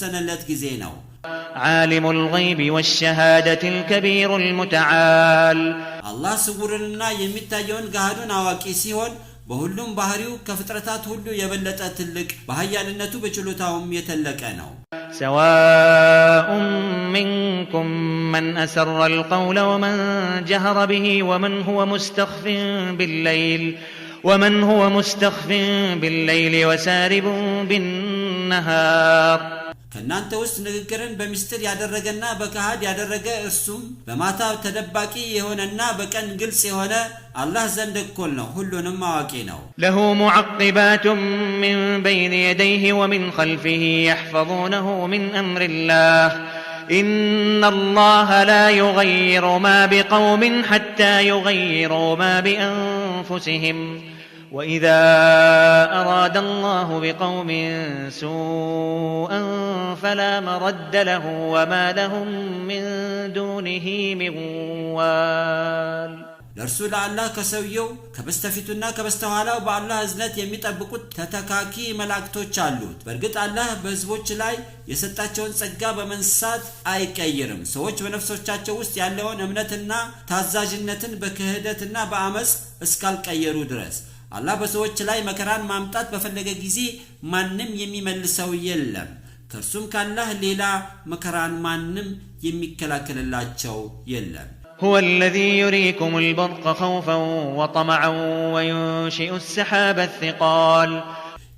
በተወሰነለት ጊዜ ነው። عالم الغيب والشهادة الكبير المتعال። አላህ ስውርንና የሚታየውን ገሃዱን አዋቂ ሲሆን በሁሉም ባህሪው ከፍጥረታት ሁሉ የበለጠ ትልቅ፣ በኃያልነቱ በችሎታውም የተለቀ ነው። سواء منكم من أسر القول ومن جهر به ومن هو مستخف بالليل وسارب بالنهار። ከእናንተ ውስጥ ንግግርን በሚስጥር ያደረገና በገሃድ ያደረገ፣ እርሱም በማታ ተደባቂ የሆነና በቀን ግልጽ የሆነ አላህ ዘንድ እኩል ነው፣ ሁሉንም አዋቂ ነው። له معقبات من بين يديه ومن خلفه يحفظونه من أمر الله إن الله لا يغير ما بقوم حتى يغيروا ما بأنفسهم وإذا أراد الله بقوم سوءا فلا مرد له وما لهم من دونه من وال። ለእርሱ ለአላህ ከሰውየው ከበስተፊቱና ከበስተኋላው በአላህ እዝነት የሚጠብቁት ተተካኪ መላእክቶች አሉት። በእርግጥ አላህ በሕዝቦች ላይ የሰጣቸውን ጸጋ በመንሳት አይቀይርም፣ ሰዎች በነፍሶቻቸው ውስጥ ያለውን እምነትና ታዛዥነትን በክህደትና በአመፅ እስካልቀየሩ ድረስ። አላህ በሰዎች ላይ መከራን ማምጣት በፈለገ ጊዜ ማንም የሚመልሰው የለም። ከእርሱም ካላህ ሌላ መከራን ማንም የሚከላከልላቸው የለም። هو الذي يريكم البرق خوفا وطمعا وينشئ السحاب الثقال።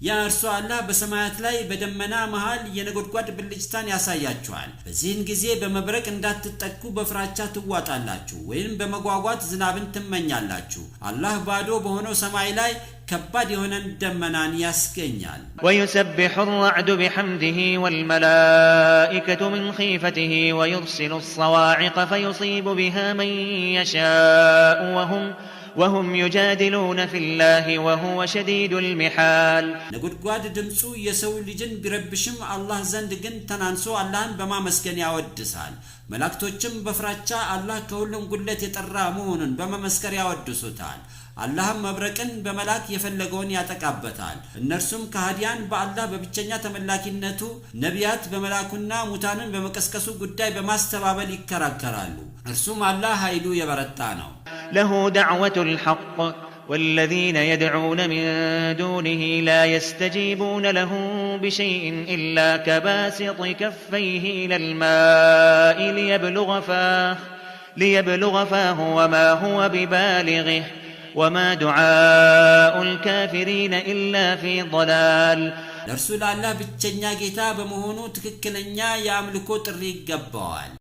ያ እርሱ አላህ በሰማያት ላይ በደመና መሃል የነጎድጓድ ብልጭታን ያሳያችኋል። በዚህን ጊዜ በመብረቅ እንዳትጠቁ በፍራቻ ትዋጣላችሁ፣ ወይም በመጓጓት ዝናብን ትመኛላችሁ። አላህ ባዶ በሆነው ሰማይ ላይ ከባድ የሆነን ደመናን ያስገኛል። ويسبح الرعد بحمده والملائكة من خيفته ويرسل الصواعق فيصيب بها من يشاء وهم يجادلون في الله وهو شديد المحال። ነጎድጓድ ድምፁ የሰው ልጅን ቢረብሽም አላህ ዘንድ ግን ተናንሶ አላህን በማመስገን ያወድሳል። መላእክቶችም በፍራቻ አላህ ከሁሉም ጉድለት የጠራ መሆኑን በመመስከር ያወድሱታል። አላህም መብረቅን በመላክ የፈለገውን ያጠቃበታል። እነርሱም ከሃዲያን በአላህ በብቸኛ ተመላኪነቱ፣ ነቢያት በመላኩና ሙታንን በመቀስቀሱ ጉዳይ በማስተባበል ይከራከራሉ። እርሱም አላህ ኃይሉ የበረታ ነው። له دعوة الحق والذين يدعون من دونه لا يستجيبون لهم بشيء إلا كباسط كفيه إلى الماء ليبلغ فاه وما هو ببالغه وما دعاء الكافرين إلا في ضلال። ለእርሱ ለአላህ ብቸኛ ጌታ በመሆኑ ትክክለኛ የአምልኮ ጥሪ ይገባዋል።